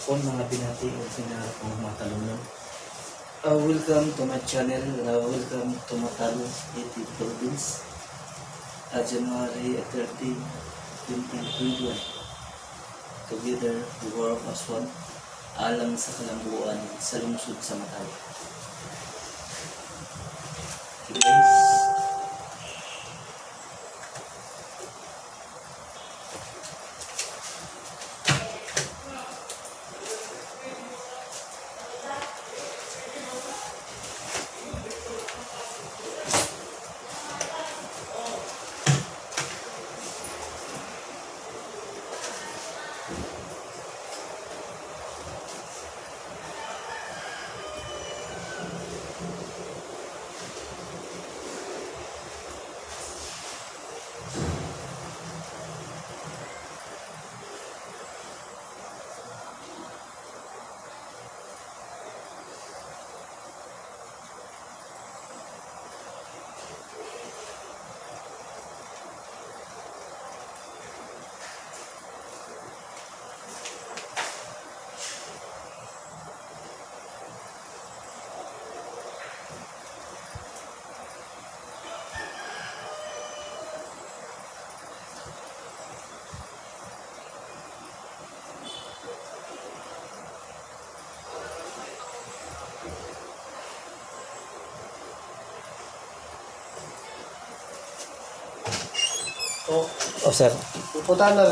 Hapon, mga binati o pinarapong mga talungan. Welcome to my channel. Welcome to Matalo 80 Philippines. January 30, 2021. Together, we work as one. Alang sa kalambuan sa lungsod sa Matalo. Okay, guys. Oh, Oh, sir. Pupunta na.